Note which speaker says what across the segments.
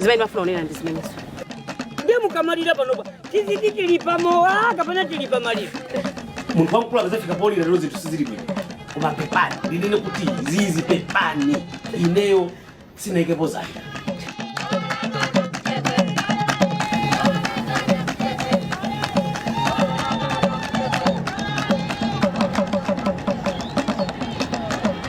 Speaker 1: Zimene ndimafuna kunena ndi zimenezo.
Speaker 2: Ndiye mukamalira panopa tiziti tili pamowa kapena tili pamaliro?
Speaker 3: Munthu wamkulu akazafika polira lero zinthu sizili bwino. Koma pepani, ndinene kuti zizi pepani, ineyo sinaikepo zanja.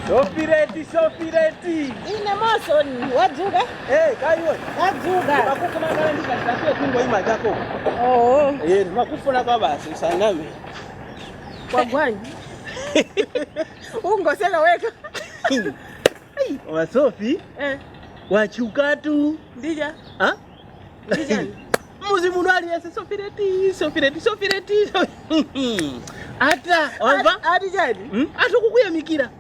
Speaker 4: Sofireti, Sofireti.
Speaker 5: Ine Moson, wadzuka?
Speaker 4: Eh, kaiwe.
Speaker 5: Wadzuka.
Speaker 4: Makufuna kale ndikatasiye kungoima chako.
Speaker 5: Oo.
Speaker 4: Eh, makufuna kwa basi usaname.
Speaker 5: Kwagwanji. Ungoseka weka.
Speaker 4: Wa Sofi?
Speaker 5: Eh.
Speaker 4: Wachukatu.
Speaker 5: Ndija.
Speaker 4: Ha?
Speaker 5: Ndija.
Speaker 4: Muzi muno aliyese Sofireti, Sofireti, Sofireti. Ata, wamva?
Speaker 5: Ati chani?
Speaker 4: Hmm? Ati kukuyamikira.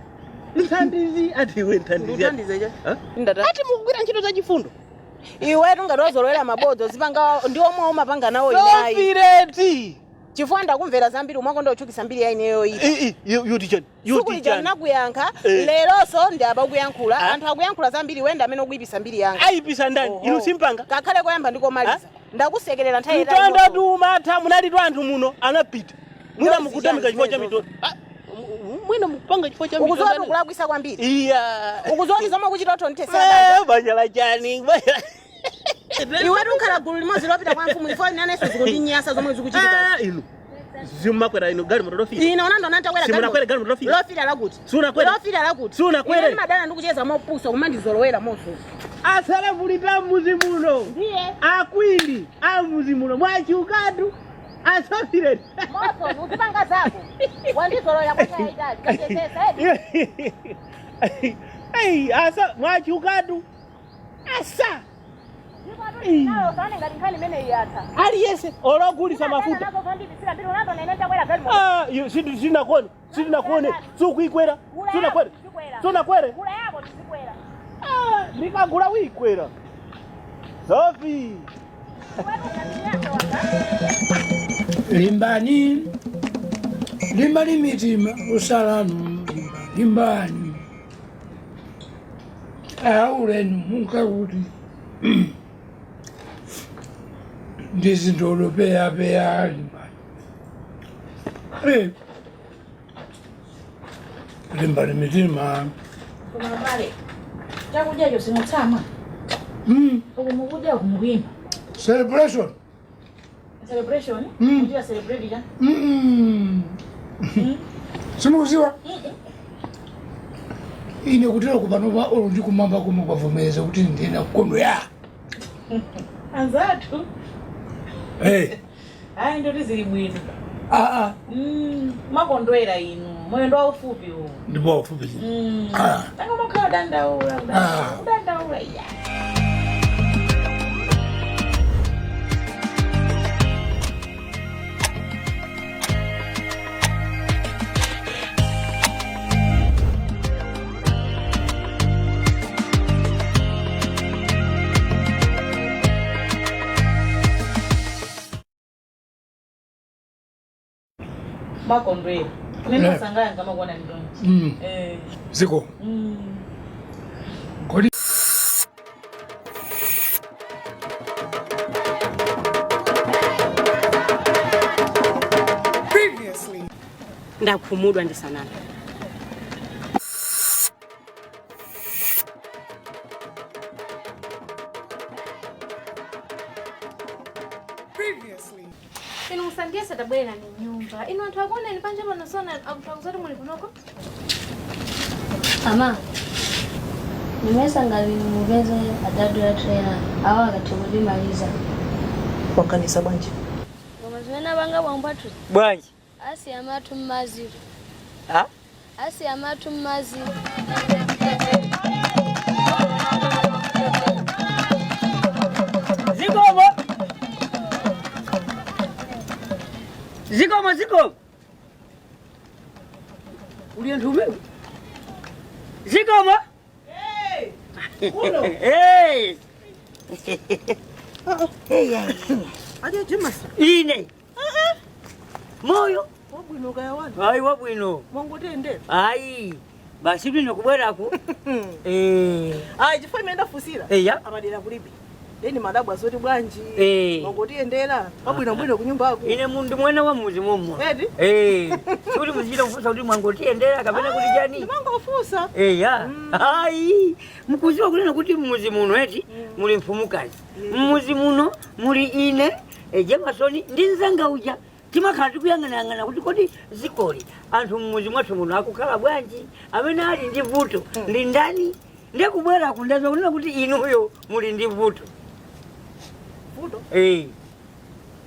Speaker 4: Mthandizi, ati iwe mthandizi.
Speaker 5: Ndikuthandize cha?
Speaker 4: Ha?
Speaker 5: Ndata.
Speaker 4: Ati mukugwira ntchito za chifundo.
Speaker 5: Iwe tungati mabodza zipanga ndi omwe umapanga nawo inayi.
Speaker 4: Sofireti.
Speaker 5: Chifukwa ndakumvera zambiri umakonda kuchukisa mbiri ya ineyo iyi.
Speaker 4: Eh, eh, yuti chani?
Speaker 5: Suku lija nakuyankha,
Speaker 4: Eh.
Speaker 5: leronso ndi abakuyankhula,
Speaker 4: Ah.
Speaker 5: anthu akuyankhula zambiri wenda amene ukuyipisa mbiri yanga.
Speaker 4: Ayipisa ndani?
Speaker 5: Oho.
Speaker 4: Inu simpanga.
Speaker 5: Kakhale koyamba ndikomaliza. Ndakusekerera nthawi
Speaker 4: Mtanda tumatha munalitu anthu muno anapita. Mwina
Speaker 5: Ndozi
Speaker 4: mukutamika
Speaker 5: chani
Speaker 4: chifukwa cha
Speaker 5: zimenezo?
Speaker 4: mitondo. Ah, mwina mukupanga chifukwa cha
Speaker 5: Ukuzowa
Speaker 4: mitondo.
Speaker 5: tikulakwisa kwambiri.
Speaker 4: Iya.
Speaker 5: Ukuzowa ndi zomwe ukuchita utonthesera banja.
Speaker 4: Eh, banja la chani. Banja.
Speaker 5: Iwe tukhala gulu limodzi lopita kwa mfumu ifo inanenso zikundinyasa zomwe zikuchitika.
Speaker 4: Eh, inu. Zimakwera inu gali moto lofira.
Speaker 5: Ine unandiona ntakwera
Speaker 4: Simunakwere gali moto lofira.
Speaker 5: Lofira lakuti.
Speaker 4: Sunakwere.
Speaker 5: Lofira lakuti.
Speaker 4: Sunakwere.
Speaker 5: Ine ndimadana ndikucheza mopusa kumandizolowera mozo.
Speaker 4: Asala mulita muzi muno.
Speaker 5: Ndiye.
Speaker 4: Akwindi amuzi muno mwachukatu. Asafire.
Speaker 5: Mozo uzipanga zako. Wandizolowera kwa nthawi yayitali. Kachezesa edi.
Speaker 4: Ei, asa mwachukatu. Asa.
Speaker 5: Nayo usane ngati nkhani imene iyatha.
Speaker 4: Aliyese ologulisa mafuta.
Speaker 5: Nazo zandibisira mbiri unandiona ine ntakwera gali moto.
Speaker 4: Ah, yo sindinakuone, sindinakuone, sukuikwera, sunakwere, sunakwere.
Speaker 5: Gula yako tizikwera.
Speaker 4: Ah, ndikagula wikwera. Sofi.
Speaker 6: Limbani, limbani mitima usalanu, limbani aulenu munkakuti ndizintolo peyapeya limbani. Eh, limbani mitima.
Speaker 7: Koma pale chakudyacho simutsama uku mukudya uku mukuyimba.
Speaker 6: Celebration.
Speaker 7: Celebration. Kuchita celebrate cha
Speaker 6: Simukuziwa ine kutera kupanopa olo ndi kumamba komwe kwavomereza kuti ndina kukondwera.
Speaker 7: Anzathu.
Speaker 6: Hey.
Speaker 7: Ayi, ndoti zili bwino.
Speaker 6: Aa.
Speaker 7: Makondwera inu moyo ndo waufupi uwu.
Speaker 6: Ndipo wafupi. Ah.
Speaker 7: Tanga makhala kudandaula.
Speaker 6: Ah.
Speaker 7: Kudandaula iya. Makondwera nene usangaya ngamakuona ndonji. Eh.
Speaker 6: Ziko kodi
Speaker 8: Previously.
Speaker 1: Ndakhumudwa ndisanana.
Speaker 8: Previously.
Speaker 9: Inu musandiyese tabwerera ni nyumba. Inu anthu akuoneni panja pano sona akutha kuti muli kunoko.
Speaker 10: Ama, nimesa ngati mupeze adadu ya trailer awo akathe kutimaliza.
Speaker 5: Wakanisa bwanji.
Speaker 10: Ngoma zimene apanga bwambo athu
Speaker 2: Bwanji.
Speaker 10: asiya mathu mmazi.
Speaker 2: Ha?
Speaker 10: Asiya mathu mmazi.
Speaker 2: Zikomo. Zikomo zikomo. Uliye ntume. Zikomo.
Speaker 5: Kuno.
Speaker 2: Hey.
Speaker 5: Aje James.
Speaker 2: Ine. Moyo.
Speaker 5: Wabwino kaya wanu.
Speaker 2: Ayi wabwino.
Speaker 5: Mwangotendera.
Speaker 2: Ayi. Basi bwino kubwerako. Eh.
Speaker 5: Ayi chifukwa imene ndafusira.
Speaker 2: Eya.
Speaker 5: Apadera kulibe.
Speaker 8: Deni madabwa zoti bwanji.
Speaker 2: Eh.
Speaker 8: Mwangotiyendera pabwinobwino kunyumbako.
Speaker 2: Ine mundu mwana wa muzi momwe.
Speaker 8: Edi?
Speaker 2: Eh. Sikuti muzichita kufunsa kuti mwangotiyendera kapena kuti chani.
Speaker 8: Ndimangofunsa.
Speaker 2: Eya. Hayi, mukuziwa kunena kuti mmuzi muno eti muli mfumukazi. Mmuzi muno muli ine Jamasoni ndi mzanga uja. Timakhala tikuyang'anayang'ana kuti kodi zikoli anthu mmuzi mwathu muno akukhala bwanji, amene ali ndi vuto ndi ndani. Ndikubwera kundaza kunena kuti inuyo muli ndi vuto.
Speaker 8: Vuto?
Speaker 2: Eh.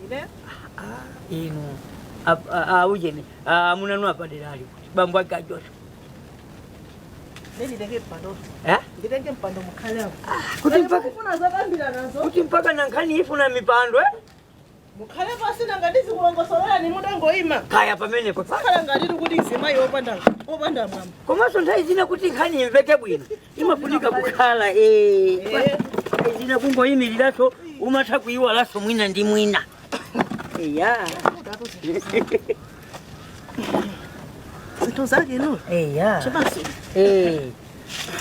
Speaker 8: Ine?
Speaker 2: Inu aujeni amunanu apadera ali kuti bambo ake aJoshua.
Speaker 8: Deni nditenge mpando.
Speaker 2: Eh?
Speaker 8: Nditenge mpando mukhale apo.
Speaker 2: Kuti mpaka
Speaker 8: Mufuna zokambira nazo.
Speaker 2: Kuti mpaka na nkhani ifuna mipando eh?
Speaker 8: Mukhale pasi nanga ndizikulongosolera mutangoyima.
Speaker 2: Kaya pamenepo.
Speaker 8: Khala ngati kuti zimayi opanda opanda mwamba.
Speaker 2: Komanso nthawi zina kuti nkhani imveke bwino imafunika kukhala eh. Nthawi zina kungoyimiriranso umatha kuyiwalanso mwina ndi mwina. Eya.
Speaker 8: Zinthu zake no.
Speaker 2: Eya.
Speaker 8: Chipasi.
Speaker 2: Eh.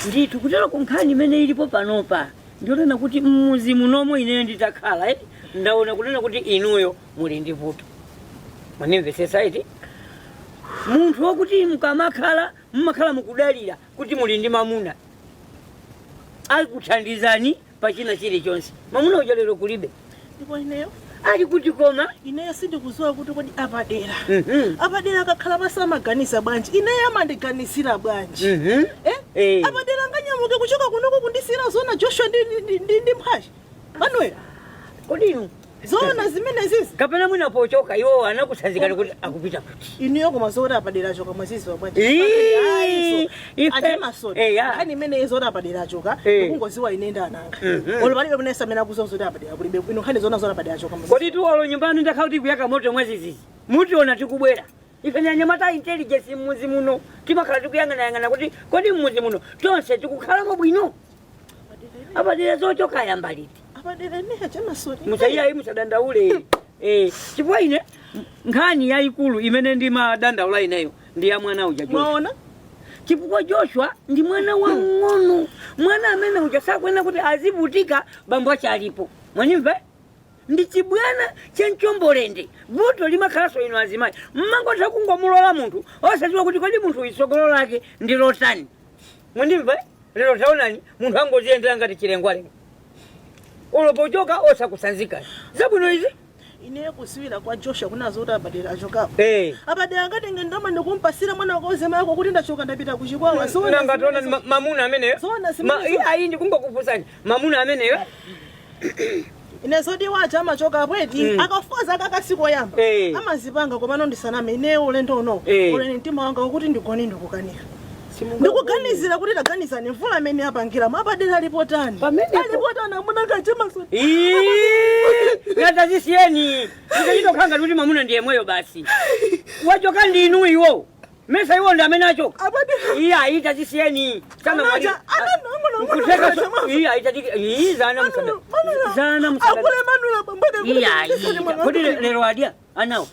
Speaker 2: Ndithu kutero kunkhani imene ilipo panopa ndionena kuti mmuzi munomo ineyo nditakhala ndaona kunena kuti inuyo muli ndi vuto. Manimvesesa iti? Munthu wokuti mukamakhala mmakhala mukudalira kuti muli ndi mamuna akuthandizani pachina chilichonse. Mamuna uja lero kulibe.
Speaker 8: Ndipo ineyo
Speaker 2: ali kuti koma
Speaker 8: ineyo sindikuziwa kuti kodi apadera. Apadera akakhala pasi amaganiza bwanji. Ineyo amandiganizira bwanji.
Speaker 2: Eh?
Speaker 8: Apadera anganyamuke kuchoka kunoko kundisiyira zona Joshua ndi mphwashi. Manuel.
Speaker 2: Kodi inu
Speaker 8: Zona zimene zizi.
Speaker 2: Kapena mwina pochoka iwo anakusanzikani kuti akupita kuti.
Speaker 8: Inuyo koma zoti apadera achoka mwaziziwa bwanji.
Speaker 2: Ii, ife-
Speaker 8: Achemasoni.
Speaker 2: Eya.
Speaker 8: Nkhani imene zoti apadera achoka
Speaker 2: Eh.
Speaker 8: ndikungoziwa ine ndi ananga.
Speaker 2: Mhm.
Speaker 8: Olo palibe munesa amene akuziwa zoti apadera kulibe. Ino nkhani zona zoti apadera achoka mwaziziwa.
Speaker 2: Kodi tuwalo nyumbani ndakhala kuti kuyaka moto mwazizizi. Mutiona tikubwera. Ife ni anyamata intelligence mmuzi muno timakhala tikuyang'anayang'ana kuti kodi mmuzi muno tonse tikukhalamo bwino. Apadera zochoka yamba liti.
Speaker 8: Apadera ine achemasoni.
Speaker 2: Musaiyayi musadandaule. Chifukwa ine nkhani yayikulu imene ndimadandaula ineyo ndi ya mwana uja Joshua.
Speaker 8: Mwaona?
Speaker 2: Chifukwa Joshua ndi mwana wang'ono. Mwana amene uja sakuyenera kuti azivutika bambo ache alipo. Mwanimva? Ndi chibwana chenchombolende. Vuto limakhalanso inu azimayi. Mmangotha kungomulola munthu osadziwa kuti kodi munthu itsogolo lake ndi lotani. Mwandimva? Lero taonani munthu angoziyendera ngati chilengwalenga. Ulopochoka osakusanzika. Zabwino izi?
Speaker 8: Ineyo kusiwira kwa Joshua kunazo kuti apadera achokapo.
Speaker 2: Eh.
Speaker 8: Apadera ngatenge ndoma ndikumpasira mwana wako uzema yako kuti ndachoka ndapita kuchikwawa. Zona
Speaker 2: Nanga taona
Speaker 8: zimenezo.
Speaker 2: mamuna ameneyo.
Speaker 8: Zona zimenezo.
Speaker 2: Ayi ndikungokufunsani. Mamuna ameneyo.
Speaker 8: Ine zoti wacha amachoka apweti akafoza akakasiku oyamba. Amazipanga komano ndisaname ineyo ulendo uno. Uleni mtima wanga wokuti ndigone ndikukanika. Ndikuganizira kuti taganizani mvula amene apangira apadera alipotani. Alipotani amuna kachemasoni.
Speaker 2: Ngatazisiyeni. Ndikachitokhanga kuti mamuna ndiye mweyo basi. Wachoka ndi inu iwo. Mesa iwo ndi amene achoka. Iya ayi tazisiyeni. Sana mwali. Kuteka iya ayi tati iyi zana musada. Zana musada.
Speaker 8: Akule Manuel bambode.
Speaker 2: Iya ayi. Kodi lero adya anawo.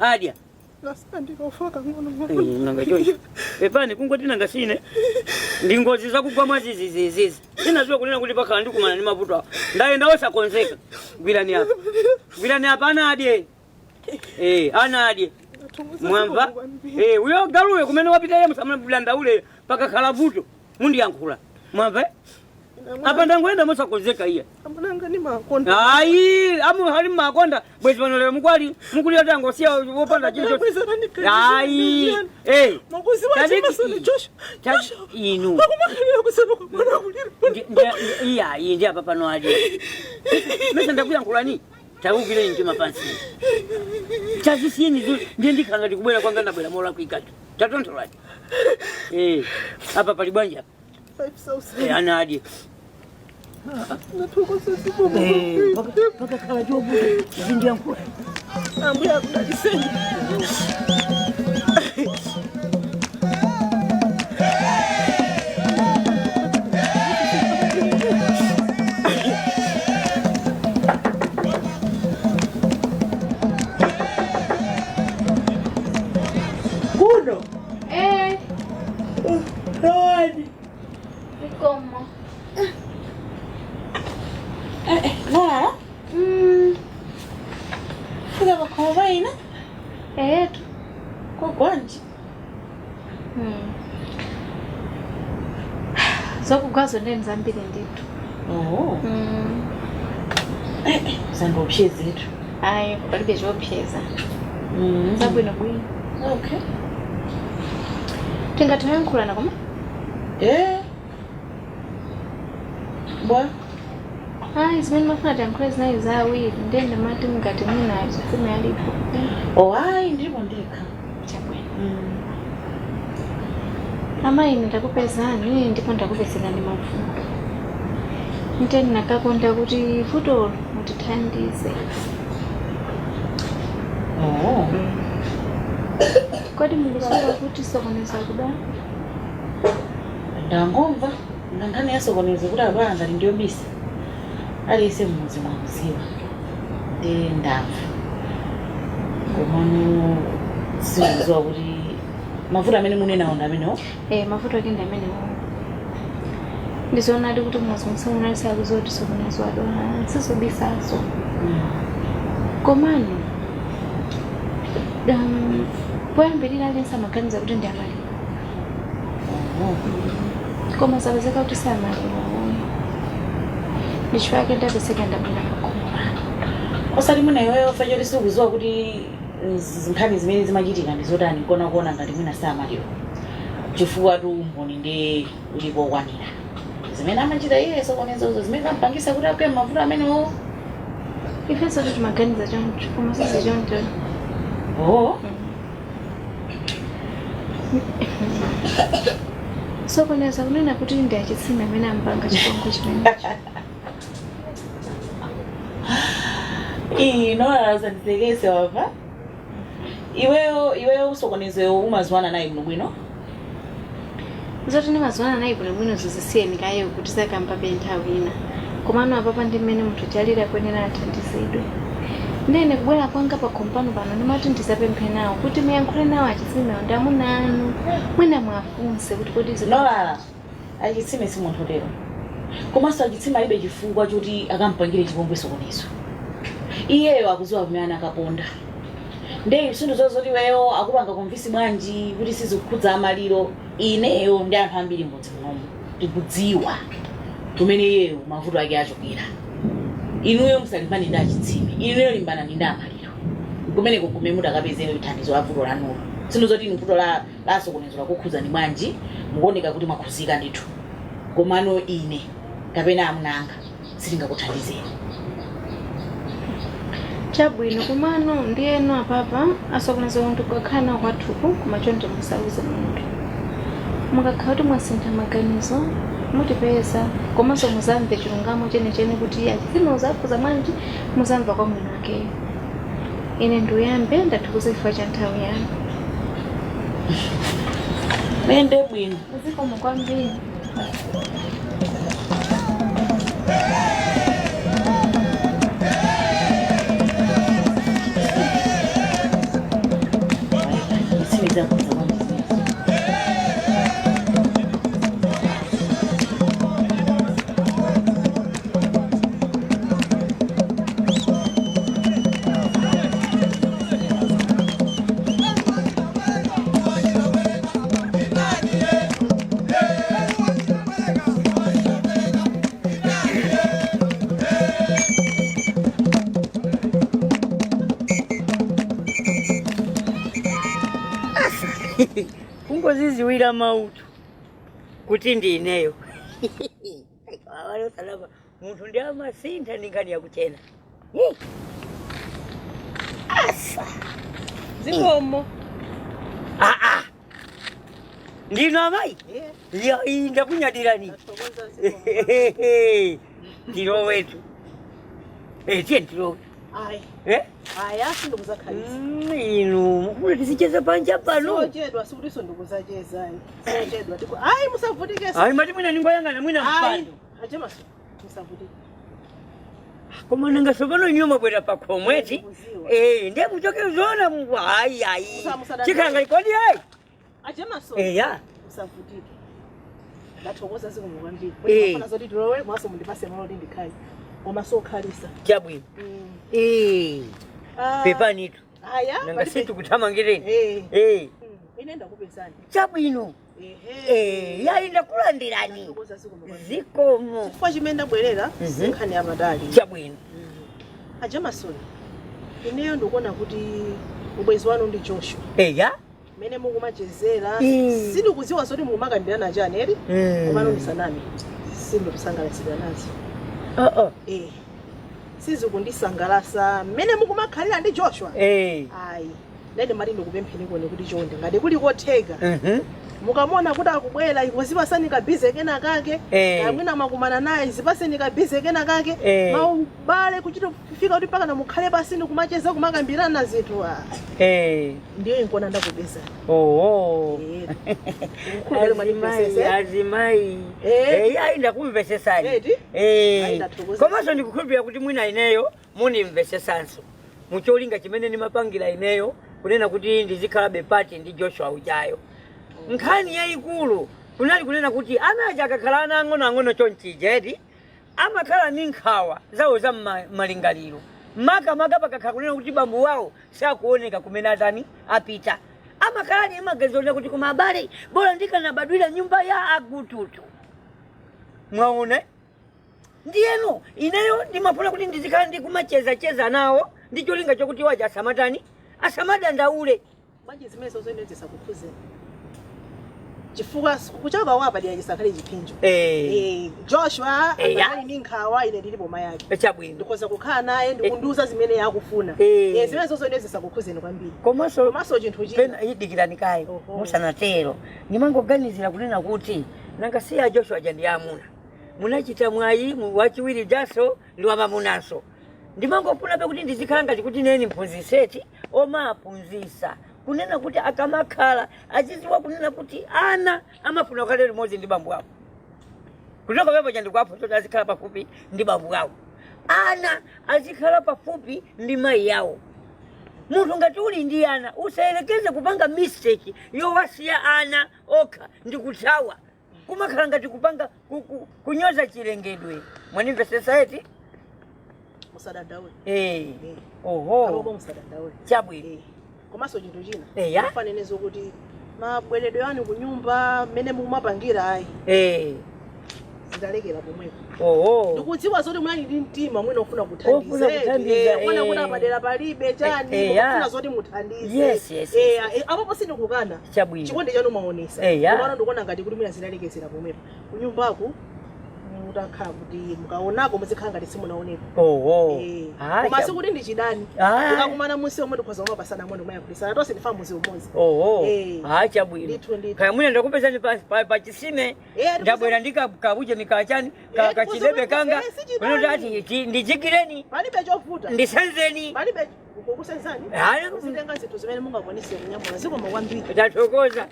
Speaker 2: Adya. Nanga chocho. Epani kungoti nanga sine. Ndi ngozi zakugwa mwazizizizizi. Sinaziwa kunena kuti pakhala ndikumana ndi mavuto awo. Ndayenda osakonzeka. Gwirani apa. Gwirani apa ana adye. Ana adye. Mwamva? Uyo galuwe kumene wapita iye musamudandaule pakakhala vuto. Mundiyankhula. Mwamva? Apa ndangoyenda mosakonzeka iye.
Speaker 8: Amunanga ni makonda.
Speaker 2: Ayi, amu hali makonda bwezi pano lero mukwali mukulira tangosiya wopanda chilichonse. Ayi,
Speaker 8: Makuziwa chemasoni Joshua.
Speaker 2: Inu.
Speaker 8: Pakumakhalira kusema kwa mwana kulira.
Speaker 2: Iya, iyi ndi apa pano ali. Mesa ndakuyankhulani. Taukire mtima pansi. Chazisiyeni ndiye ndikhala ngati kubwera kwanga ndabwera molakwikatu. Tatontholani. Apa pali bwanji apa.
Speaker 8: 5,000.
Speaker 2: Ana adye. Pakakhala chovuta zindiyankhula.
Speaker 8: Ambuya akudaliseni.
Speaker 4: Kuno.
Speaker 9: Eh.
Speaker 4: Lord.
Speaker 9: Zikomo.
Speaker 7: Nolala? Fika pakhomo paina?
Speaker 9: Etu.
Speaker 7: Kogwanji.
Speaker 9: Zokugwazo ndeni zambiri ndithu.
Speaker 7: Oh. Zandiopsyezetu.
Speaker 9: Ayi, palibe chiopseza. Zabwino bwino.
Speaker 7: Okay.
Speaker 9: Tingathe koma?
Speaker 7: Eh. Bwa.
Speaker 9: Ayi, zimene mafuna tiyankhule zinayi za awiri ndiye ndimati mngati mwina chitsime alipo.
Speaker 7: Oh, ayi ndilipo ndekha.
Speaker 9: Chabwino. Amayi ine ndakupezani ndipo ndakupezerani mavuto. Nte ndinakakonda kuti vutolo mutithandize.
Speaker 7: Oh.
Speaker 9: Kodi mukudziwa kuti sokoneza kuda?
Speaker 7: Ndangomva nkhani ya sokoneza kuti akudwala ngati ndiyobisa. Aliyense mmudzi mwakudziwa. Ndi ndamva. Komano sindikudziwa kuti mavuto amene munenawo ndi amenewo.
Speaker 9: Eh, mavuto ake ndi amenewo. Ndizoonadi kuti mmudzi musamunali sakudziwa kuti sokoneza wadwala sizobisaso. Komano poyambirira aliyense amaganiza kuti ndi amaliro. Koma zapezeka kuti si amaliro. Ndichifukwa chake ndapezeka ndabwera pakhomo pano.
Speaker 7: Osati mwina iweyo choti sikudziwa kuti nkhani zimene zimachitika ndi zotani kona kuona ngati mwina si amaliro. Chifukwa tu umboni ndi ulipo okwanira. Zimene amachita iye sokonezozo zimene zampangisa kuti agwe mavuto amenewo.
Speaker 9: Ifenso timaganiza choncho koma sizi choncho.
Speaker 7: Oh.
Speaker 9: Sokoneza kunena kuti ndi achitsime amene ampanga chipongwe chimenecho.
Speaker 7: Ino asandisekese wapa. Iweyo usokonezeyo umaziwana naye bwino bwino.
Speaker 9: Zoti ndimaziwana naye bwino bwino zozisiyeni kaye kuti zakambabe nthawi ina. Komano apapa ndi mmene munthu chalira kuyenera athandizidwe. Ndene kubwera kwanga pakhomo pano pano ndimati ndizapemphe nawo kuti muyankhule nawo achitsimewo ndi amuna anu. Mwina mwafunse kuti kodi
Speaker 7: Nolala, achitsime si munthu lero. Komanso achitsime alibe chifukwa choti akampangire chipongwe sokonezo. Iyeyo akudziwa kumene akaponda. Nde sindu zoti iweyo akupanga convince bwanji kuti sizikukhudza amaliro. Ineyo ndi anthu ambiri m'mudzi munomu tikudziwa kumene iyeyo mavuto ake achokera. Inuyo musalimbane ndi achitsime, inuyo limbanani ndi amaliro. Kumeneko kumene mutakapezere thandizo la vuto lanulo. Sindu zoti inu vuto la sokonezo lakukhudzani bwanji, mukuoneka kuti mwakhuzika ndithu. Komano ine kapena amuna anga sitingakuthandizeni.
Speaker 9: Chabwino komano ndiyeno apapa asokoneza kuti kukakhala nawo kwathuku koma chonde musauze munthu. Mukakhala kuti mwasintha maganizo mutipeza komanso muzamve chilungamo chenicheni kuti achitsime uzakhuza bwanji muzamva kwa mwini wakeyo. Ine ndiyambe ndathokoza chifukwa cha nthawi yanu.
Speaker 7: Mende bwino.
Speaker 9: Zikomo kwambiri.
Speaker 7: Chitsime zakhudza bwanji zimenezo.
Speaker 2: Kungoziziwira mautu kuti ndineyo. Awalo salama munthu ndi amasintha ndi nkhani yakuchena. Asa.
Speaker 8: Zikomo.
Speaker 2: Ah. Ndino amayi? Ya, ndakunyadirani. Tilowetu. Tiye tilowe.
Speaker 8: Ayi.
Speaker 2: Eh?
Speaker 8: Ayi, asindikuzakhalisa.
Speaker 2: Inu mukufuna tizicheza panja pano.
Speaker 8: Sochedwa sikuti ndikuzacheza ayi. Sochedwa tiko. Ayi musavutike.
Speaker 2: Ayi mati mwina ningoyang'ana mwina
Speaker 8: Ayi.
Speaker 2: mpando.
Speaker 8: Achema musavutike.
Speaker 2: Koma nanga tsopano nyuma bwera pakhomweti. Ndiye muchoke zona mu ayi ayi. Chikhala kodi ayi.
Speaker 8: Achema so.
Speaker 2: Eya.
Speaker 8: Musavutike. Ndathokoza zikomo kwambiri. Mafuna zoti tilowe mwaso mundipase malo kuti ndikhale. Koma sokhalisa.
Speaker 2: Chabwino. Eh.
Speaker 8: Ah,
Speaker 2: Pepanitu.
Speaker 8: Aya.
Speaker 2: Nanga sitikuthamangireni.
Speaker 8: Eh.
Speaker 2: Eh.
Speaker 8: Ine ndakupezani.
Speaker 2: Chabwino.
Speaker 8: Ehe.
Speaker 2: Eh, yayi ndakulandirani. Zikomo.
Speaker 8: Chifukwa chimene ndabwerera sinkhani yapatali.
Speaker 2: Chabwino.
Speaker 8: A Jameson, ineyo ndikuona kuti ubwenzi wanu ndi Joshua.
Speaker 2: Eya.
Speaker 8: Mmene mukumachezera, sindikudziwa zoti mukumakambirana chani eri. Komano ndisaname, sindikusangalatsidwa nazo.
Speaker 2: Oh.
Speaker 8: Eh. Sizikundisangalatsa mmene mukumakhalira ndi Joshua.
Speaker 2: Eh.
Speaker 8: Ayi. Nene mati ndikupempheni kone kuti chonde ngati kuli kotheka. Mukamona kuti akubwera ikuzipasani kabize kena kake. Amwina makumana naye zipaseni kabize kena kake. Maubale kuchita kufika kuti mpaka namukhale pasi ndikumacheza kumakambirana zinthu. Ndiyo inkona ndakupezani.
Speaker 2: Oh.
Speaker 8: Azimai,
Speaker 2: Azimai. Ayi ndakumvesesani.
Speaker 8: Ayi, ndathokoza.
Speaker 2: Komanso ndikukhulupirira kuti mwina ineyo munimvesesanso. Mucholinga chimene ndimapangira ineyo kunena kuti ndizikhalabe pati ndi Joshua ujayo. Nkhani yayikulu kunali kunena kuti ana aja akakhala ana ang'onoang'ono chonchija eti amakhala ndi nkhawa zawo za malingaliro. Makamaka pakakhala kunena kuti bambo wawo sakuoneka kumene atani apita. Amakhala ni maganizo onena kuti koma abale bora ndikanabadwira nyumba ya agututu. Mwaona? Ndiyeno ineyo ndimafuna kuti ndizikhala ndikumachezacheza nawo ndi cholinga chokuti waja asamatani asamadandaule.
Speaker 8: Bwanji zimene zozoine zisakukhuzeni. Chifukwa kuchoka wapa ndiye chisakhale chipinjo. Joshua anali ndi nkhawa ine ndili boma yake.
Speaker 2: Chabwino.
Speaker 8: Ndikhoza kukhala naye ndikundiuza zimene yakufuna. Zimene zozoine zisakukhuzeni kwambiri.
Speaker 2: Komanso
Speaker 8: chinthu china.
Speaker 2: Pena idikirani kaye musanatero. Ndimangoganizira kunena kuti nanga siya Joshua aja ndi amuna. Munachita mwayi wachiwiri jaso ndi wamamunanso. Ndimangofuna pe kuti ndizikhala ngati kuti neni mphunziseti oma aphunzisa. Kunena kuti akamakhala aziziwa kunena kuti ana amafuna kukhala limodzi ndi bambo awo. Kutoka pepo chandikuaphunzitsa kuti azikhala pafupi ndi bambo awo. Ana azikhala pafupi ndi mayi yawo. Munthu ngati uli ndi ana usayerekeze kupanga mistake yowasiya ana okha ndi kuthawa. Kumakhala ngati kupanga kunyoza chilengedwe. Mwanimvesesa eti?
Speaker 8: Musadandaule.
Speaker 2: Oho.
Speaker 8: Apopo musadandaule.
Speaker 2: Chabwino.
Speaker 8: Komanso chinthu china.
Speaker 2: Eya.
Speaker 8: Kufanene zokuti mabweredwe anu kunyumba mmene mukumapangira ayi. Zidalekera pomwepo.
Speaker 2: Oho.
Speaker 8: Ndikudziwa zoti munali ndi mtima mwina ufuna
Speaker 2: Ofuna
Speaker 8: kuthandiza.
Speaker 2: kuthandiza,
Speaker 8: Mwana kuti apadera palibe chani mukufuna zoti muthandize.
Speaker 2: Yes.
Speaker 8: Apopo sindikukana.
Speaker 2: Chabwino.
Speaker 8: Chikondi chanu maonesa. Komano ndikuona ngati kuti mwina zidalekezera pomwepo. Kunyumbaku mutakhala kuti mukaonako muzikhala ngati simunaoneko.
Speaker 2: Oho.
Speaker 8: Koma sikuti ndi chidani. Mukakumana munsi omwe ndikhoza kumapasana amwe ndikumayankhulitsana tonse ndifa muzi umodzi.
Speaker 2: Oho. Chabwino.
Speaker 8: Ndithu ndithu.
Speaker 2: Kaya mwina ndakupezani pa chisime. Ndabwera ndikabuje nikachani kachidebe kanga. Kuno ati ndichikireni.
Speaker 8: Palibe chovuta.
Speaker 2: Ndisenzeni.
Speaker 8: Palibe kukusenzani.
Speaker 2: Hayi.
Speaker 8: Muzitenga zinthu zimene mungakwanise kunyamula zikoma kwambiri.
Speaker 2: Ndathokoza.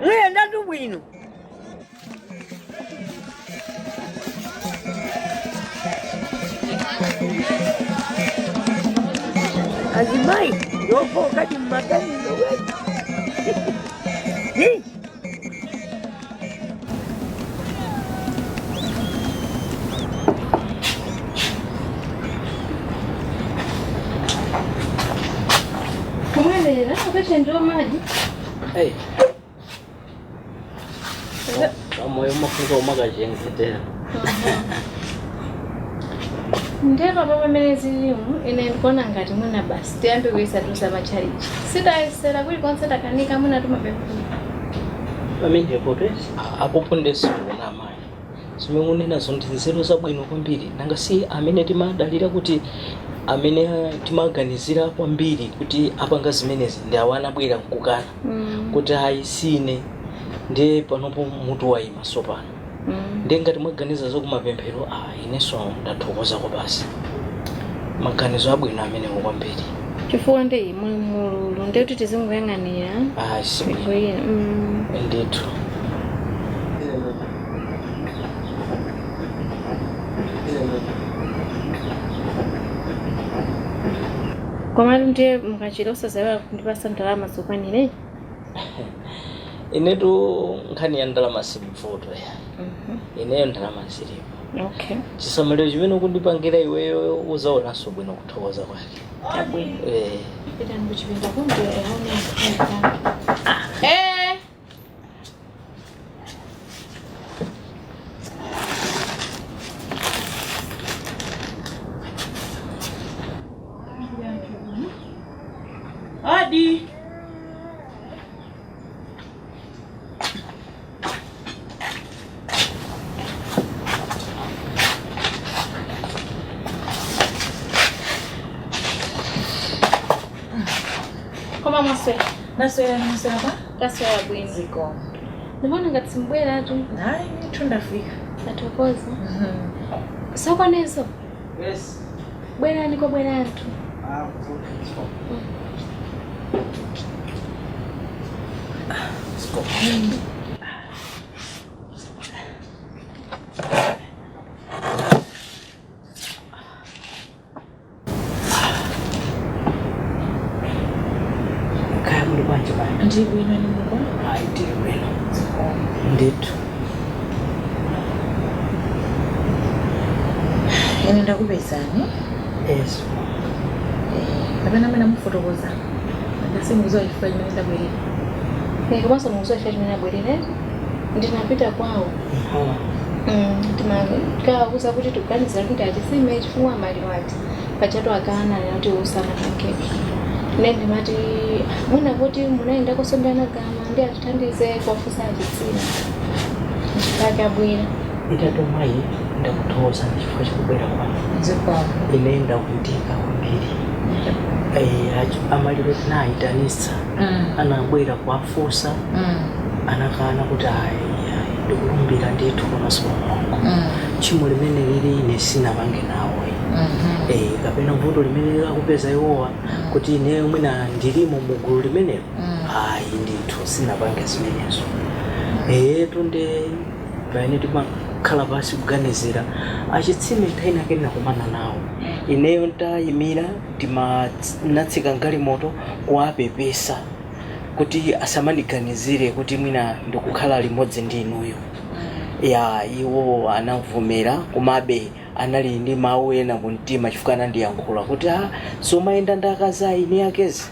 Speaker 2: Muyenda tu bwino. Azimai yofoka di maganizo wetu.
Speaker 9: Kumwelera apete ndiwo maji.
Speaker 11: Kamoyo mafunika umakachengetera.
Speaker 9: Ndiye papa pamene zilimu ine ndikuona ngati mwina basi tiyambe kuyisatuza matchalichi. Sitayesera kulikonse takanika mwina tumapemphera.
Speaker 11: Pamenepo apopo ndesiona amayi zimene munenazo ndi nzeru zabwino kwambiri nanga si amene timadalira kuti amene timaganizira kwambiri kuti apanga zimenezi ndi awo anabwera mkukana kuti ayi sine ndiye panopo mutu wayima sopano. Ndiye ngati mwaganiza zokumapemphero inenso ndathokozako basi maganizo abwino amenewo kwambiri.
Speaker 9: Chifukwa ndi muli mululu ndiye kuti tizingoyang'anira.
Speaker 11: Sibwino. Ndithu.
Speaker 9: Komatu ndiye mukachita usazaiwala kundipasa ndalama zokwanira.
Speaker 11: Inetu nkhani ya ndalama simvuto ya. Ineyo ndalama zilipo.
Speaker 9: Okay.
Speaker 11: Chisamaliro chimene ukundipangira iweyo uzaonanso bwino kuthokoza kwake.
Speaker 9: Chabwino.
Speaker 11: Eh.
Speaker 9: Pitani kuchipinda kunde aone.
Speaker 7: Eh. Adi.
Speaker 9: Koma mwaswera.
Speaker 7: Naswera naswera pa?
Speaker 9: Taswera bwino.
Speaker 7: Ziko.
Speaker 9: Ndimona ngati simbweratu.
Speaker 7: Hayi, ndithu ndafika.
Speaker 9: Tathokoza. Sokonezo.
Speaker 3: Yes.
Speaker 9: Bwerani kwa bweratu.
Speaker 3: Ah, okay. Stop. Stop. Kaya muli bwanji bwana?
Speaker 7: Ndi bwino ni muko?
Speaker 3: Hayi, ndili bwino. Ndithu.
Speaker 7: Ine ndakupezani.
Speaker 3: Yes.
Speaker 7: Kapena amene amufotokoza. Ndasimukuziwa chifukwa chimene ndabwerera.
Speaker 9: Komanso mukuziwa chifukwa chimene abwerera. Ndinapita kwawo. Ndimakakuza kuti tikuganizira kuti atisime chifukwa amali wati. Pachatu akana kuti usamapangepo. Ine ndimati mwina kuti munayenda kusondana gama ndi atithandize kuwafunsa achitsime. Chifukwa abwera.
Speaker 11: Itatu mayi ndakuthokoza chifukwa chakubwera kwanu. Ine ndakutika kwambiri. Amaliro tinayitanitsa. Anabwera kuwafunsa. Anakana kuti ayi ndikulumbira ndithu pamaso pa Mulungu. Tchimo limene lili ine sinapange nawo. Kapena vuto limene akupeza iwowa kuti ineyo mwina ndilimo mugulu limenelo. Ayi ndithu sinapange zimenezo. Tunde pamene timakhala pasi kuganizira achitsime nthawi inake ndinakumana nawo. Ineyo ntayimira ndinatsika mgalimoto kuwapepesa kuti asamandiganizire kuti mwina ndikukhala limodzi ndi inuyo. Ya iwo anavomera komabe anali ndi mawu ena kumtima chifukwa anandiyankhula kuti zomayenda ndi akazi a ine akezi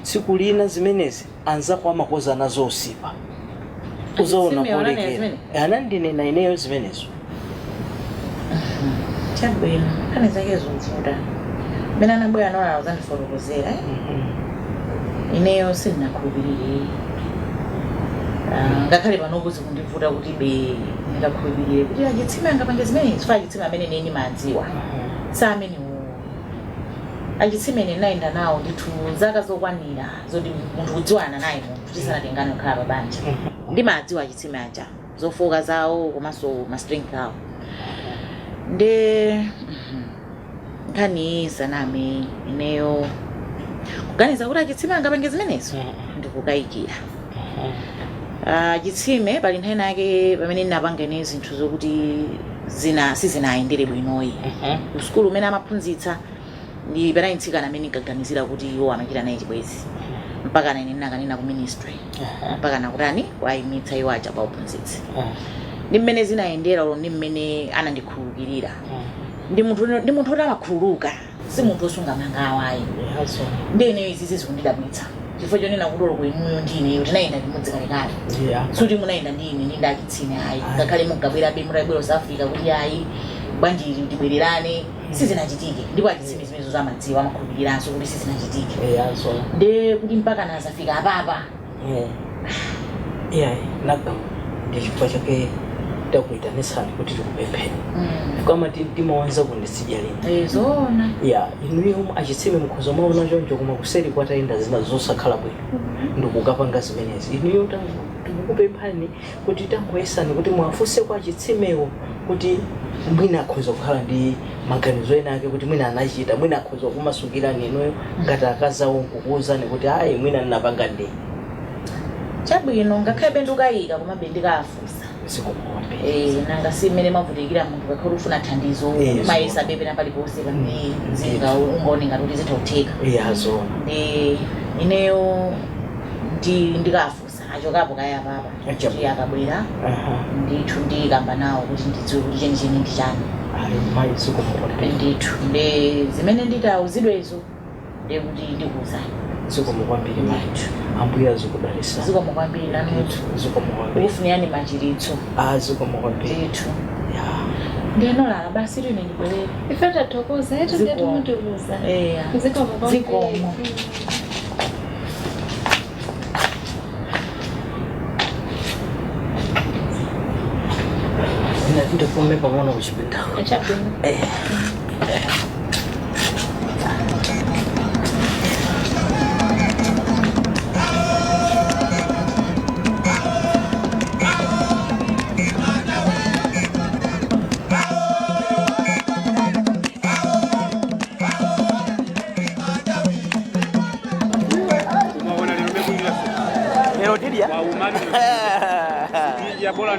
Speaker 11: tsiku lina zimenezi anzako amakoza nazo usipa. Uzaona polekera. Anandinena ineyo zimenezo.
Speaker 7: Chabwino, nkhani zake zovuta. Mmene anabwera nolala uzandifotokozera. Ineyo sindinakhulupirire. Ngakhale panopo zikundivuta kuti be ndingakhulupirire kuti achitsime angapange zimenezi chifukwa achitsime amene ine ndimadziwa. Sa amenewo. Achitsime ine ndinayenda nawo ndithu zaka zokwanira zoti munthu kudziwana naye munthu tisanatengane kukhala pa banja. Ndimadziwa achitsime aja zofoka zawo komanso ma strength awo. Nde nkhani saname ineyo kuganiza kuti achitsime angapange zimenezo ndikukayikira. Chitsime pali nthawi nake pamene ndinapanga ine zinthu zokuti sizinayendere bwinoyi. Ku sukulu umene amaphunzitsa ndi panali mtsikana amene ndinkaganizira kuti iwo amachita naye chibwenzi. Mpaka ine ndinakanena ku ministry. Mpaka nakutani kuwayimitsa iwo aja kwa uphunzitsi. Ndi mmene zinayendera ulo ndi mmene anandikhululukirira. Ndi munthu woti amakhululuka, si munthu wosunga mangawa ayi. Ndi ineyo izizi zikundidabwitsa. Chifukwa chonena kuti olo inuyo ndi ineyo tinayenda limodzi kalekale. Suti munayenda ndi ine ndi ndachitsime ayi. Ngakhale munkabwerabe mutabwera South Africa kuti ayi bwanji tibwererane sizinachitike. Ndipo achitsime zimenezo zamadziwa amakhulupiriranso kuti sizinachitike. Nde kuti mpaka nazafika apapa.
Speaker 11: Nagama ndi chifukwa chake takuyitanitsani kuti tikupempheni. Kama timawanza kunditsidya lino.
Speaker 7: Zoona.
Speaker 11: Ya inuyo achitsime mukhoza maona choncho koma kuseri kwatayenda zina zosakhala bwino. Ndikukapanga zimenezi. Inuyo tikukupemphani kuti tangoyesani kuti mwafunse kwa achitsimewo kuti mwina akhoza kukhala ndi maganizo ena ake kuti mwina anachita mwina akhoza kumasukirani inuyo ngati akazawo nkukuwuzani kuti ayi mwina ndinapanga ndi.
Speaker 7: Chabwino ngakhale ndikukayika komabe ndikafunsa. Nanga si mmene mavutikira munthu ngakhale ufuna thandizo umayesa bebe paliponse pamene ungaone ngati kuti zitha kutheka.
Speaker 11: Zoona.
Speaker 7: Ndi ineyo ndikafunsa Achokapo kaya papa.
Speaker 11: Achabu.
Speaker 7: Kuti akabwera ndithu ndikamba nawo kuti ndidziwe kuti chenicheni ndi chani.
Speaker 11: Ayi mayi, zikomo kwambiri.
Speaker 7: Ndithu, ndi zimene nditawuzidwezo ndi kuti ndikuwuzani.
Speaker 11: Zikomo kwambiri mayi, Ambuye azikudalisa.
Speaker 7: Zikomo kwambiri nanuthu.
Speaker 11: Zikomo kwambiri.
Speaker 7: Ukufunirani machiritso.
Speaker 11: Ah, zikomo kwambiri.
Speaker 7: Ndithu, ndinolala basi, ine ndibwerere.
Speaker 9: Ife tathokoza yetu ndiye
Speaker 7: Zikomo.
Speaker 9: timutiuza.
Speaker 7: Eya.
Speaker 9: Zikomo kwambiri.
Speaker 7: Zikomo.
Speaker 11: Ndipume pang'ono kuchipindako.
Speaker 9: Chabwino.
Speaker 12: Lero tidya bola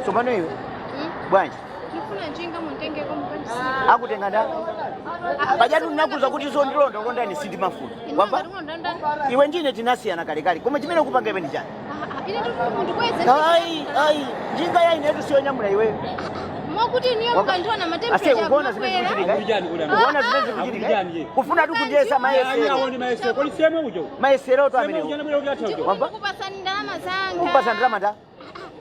Speaker 12: tsopano iwe bwanji?
Speaker 9: Ndifuna njinga munditengeko mukandisiya.
Speaker 12: Akutenga nda pajatu ndinakuza kuti zondilonda ulondani sindimafuna, wamva? Iwe ndine tinasiyana kalekale, koma chimene ukupanga iwe ndi chani?
Speaker 9: Ine ndifuna mundikweze.
Speaker 12: Ayi, ayi, njinga ya inetu siyonyamula iweyo.
Speaker 9: Mokuti niyo mukandiona
Speaker 12: Ase, ukuona zimene zikuchitika, eh? Ukuona zimene zikuchitika, eh? Kufuna tu kundiyesa mayesero, mayesero to amenewo, wamva?
Speaker 9: Ndikupasani ndalama zanga.
Speaker 12: Kupasa ndalama nda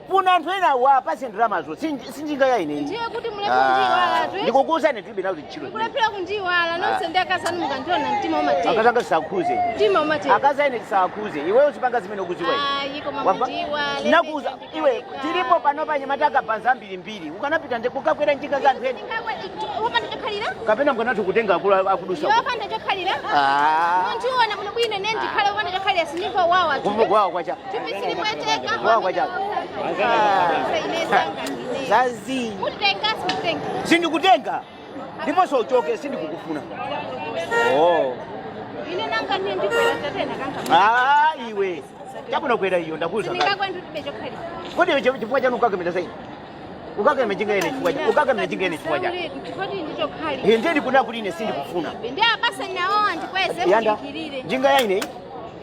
Speaker 12: funa anthu ena wapase ndalamazo, sinjinga ya ineyi.
Speaker 9: Ndiye kuti mulephera kundiyiwala tu.
Speaker 12: Ndikukuwuzani, tilibe nazo ntchito.
Speaker 9: Mukulephera kundiyiwala nonse ndi akazanu, mukandiona mtima umatera.
Speaker 12: Akazanga tisakhuze.
Speaker 9: Mtima umatera.
Speaker 12: Akazaine tisakhuze, iweyo uzipanga zimene ukuziwa iwe.
Speaker 9: Ayi, koma
Speaker 12: Wamva?
Speaker 9: mundiyiwale.
Speaker 12: Nakuza iwe, tilipo pano panyamata akabanza ambirimbiri, ukanapita nde kukakwera njinga za anthu ena.
Speaker 9: Wopanda chokhalira?
Speaker 12: Kapena mkanathu kutenga akulu akudusa.
Speaker 9: Wopanda chokhalira?
Speaker 12: Ah.
Speaker 9: Mundiona muno bwino, ine ndikhale wopanda chokhalira, sindimva wawa.
Speaker 12: Kumva kwawo kwacha.
Speaker 9: Thupi silipweteka.
Speaker 12: Kwawo kwacha.
Speaker 9: Ine sanga ine.
Speaker 12: Zazi.
Speaker 9: Mutitenga, simutenga?
Speaker 12: Sindikutenga ndiponso uchoke, sindikukufuna, oh.
Speaker 9: Ine nanga ndiye ndikwera tatena kanka.
Speaker 12: Ah, iwe chabwino, kwera iyo, ndakuza kale.
Speaker 9: Sindingakwenda utibe chokhalira.
Speaker 12: Kodi iwe chifukwa chanu ukakamira zaini, ukakamira njinga ine chifukwa chanu, ukakamira njinga ine chifukwa chanu?
Speaker 9: Chifukwa ndi chokhalira.
Speaker 12: Iye ndiye ndikunena kuti ine sindikufuna.
Speaker 9: Ndi abasa nawo andikweze.
Speaker 12: Yanda.
Speaker 9: Mudikirire.
Speaker 12: Njinga ya ine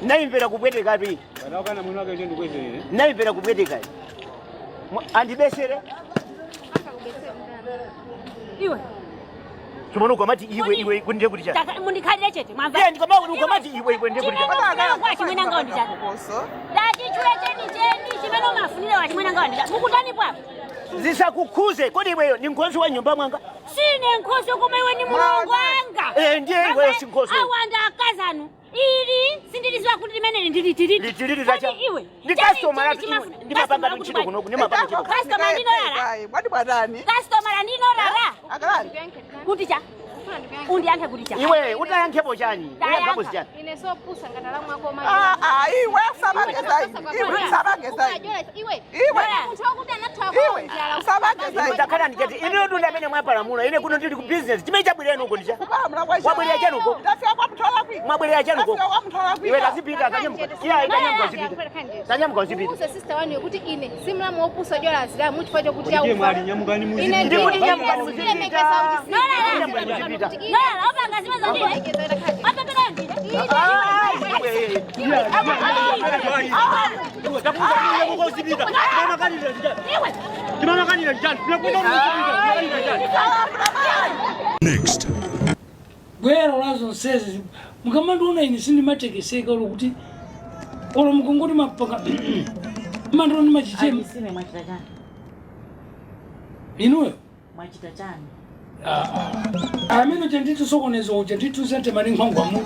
Speaker 12: naimvera kupweteka pi, naimvera kupweteka. Andibesere.
Speaker 1: Iwe.
Speaker 12: Chimono ukamati iwe iwe kundiye kuti chani?
Speaker 1: Mundikhalire chete, mwamva?
Speaker 12: Iye ukamati iwe iwe ndiye kuti chani?
Speaker 1: Chimene kwa chimwene ngawo ndi chani? Dati chule cheni cheni chimene umafunira wa chimwene ngawo ndi chani? Mukutani pwapo?
Speaker 12: Zisakukhuze, kodi iweyo ni nkhosi wa nyumba mwanga?
Speaker 1: Sine nkhosi, koma iwe ni mulongo wanga.
Speaker 12: Eh, ndiye iweyo si nkhosi.
Speaker 1: Awanda akazanu ili sindiliziwa kuti limeneli ndilitiriti.
Speaker 12: Litiriti zacha.
Speaker 1: Iwe
Speaker 12: Ndi customer latu iwe, ndimapanga ntchito kunoku, ndimapanga ntchito.
Speaker 1: Customer ndinorara.
Speaker 8: Bwati bwatani?
Speaker 1: Customer ndinorara. Kuti cha undiyankhe kuti cha?
Speaker 12: Iwe utayankhepo chani? Uyankhapo chani?
Speaker 9: Ine sopusa ngatalamwako.
Speaker 8: Ah, ah, iwe usabangeza ine. Iwe usabangeza ine.
Speaker 9: Iwe.
Speaker 8: Iwe.
Speaker 9: Munthu wakuti anathawa.
Speaker 8: Iwe usabangeza ine.
Speaker 12: Takhala ndikati ine tundu amene mwapalamula, ine kuno ndili ku business, chimene chabwerera uko ndicha wabwerera chani uko?
Speaker 8: Ndafika kwa mthola kwika.
Speaker 12: Mwabwerera chani uko?
Speaker 8: Ndafika kwa mthola kwika.
Speaker 12: Iwe tazipita, tanyamuka, iya, tanyamuka uzipita, tanyamuka uzipita.
Speaker 9: Muuze sister wanu kuti ine simulamu wopusa jola azilamu chifukwa chokuti
Speaker 12: Ndikuti nyamukani muzipita.
Speaker 1: Norara opanga zimene ndine opepera ndine.
Speaker 12: Ah, iwe.
Speaker 13: Next.
Speaker 6: Gwero la zonsezi mukamandiona ine sindimatekeseka olo kuti olo mukungoti mapanga mandiona ndimachichema.
Speaker 7: Achitsime, mwachita chani?
Speaker 6: Inuyo.
Speaker 7: Mwachita chani?
Speaker 6: Amene uja ndithu sokonezo uja ndithu sente mani nkhwangwamu.